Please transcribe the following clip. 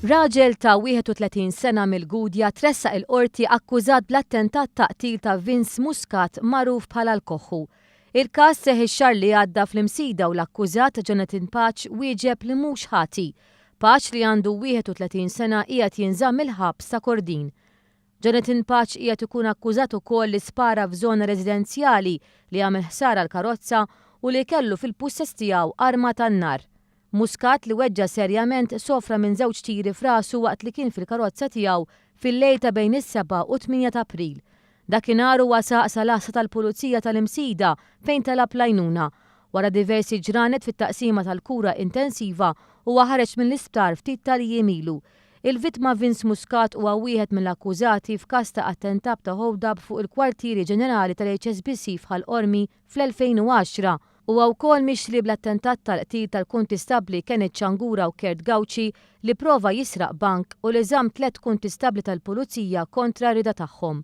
Raġel ta' 31 sena mill-Gudja tressaq il-Qorti akkużat bl-attentat ta' qtil ta' Vince Muscat magħruf bħala l-Koħħu. Il-każ seħħ ix-xahar li għadda fl-Imsida u l-akkużat Jonathan Pace wieġeb li mhux ħati. Pace li għandu 31 sena qiegħed jinżamm il-ħabs ta' Kordin. Jonathan Pace qiegħed ikun akkużat ukoll li spara f'żona residenzjali, li għamel ħsara l-karozza u li kellu fil-pussess tiegħu arma tan-nar. Muscat li weġġa' serjament sofra minn żewġ tiri f'rasu waqt li kien fil-karozza tiegħu fil-lejl ta' bejn is-sebgħa u t-tmienja ta' April. Dakinhar huwa saq sal-għassa tal-Pulizija tal-Imsida fejn talab l-għajnuna. Wara diversi ġranet fit-taqsima tal-kura intensiva huwa ħareġ mill-isptar ftit tal-jiem ilu. Il-vittma Vince Muscat huwa wieħed mill-akkużati f'każ ta' attentab ta' hold-up fuq il-kwartieri ġenerali tal-HSBC f'Ħal Qormi fl-2010. Huwa wkoll mixli bl-attentat tal-qtil tal-Kuntistabbli Kenneth Ciangura u Kurt Gauci li prova jisraq bank u li żamm tlett kuntistabbli tal-Pulizija kontra r-rieda tagħhom.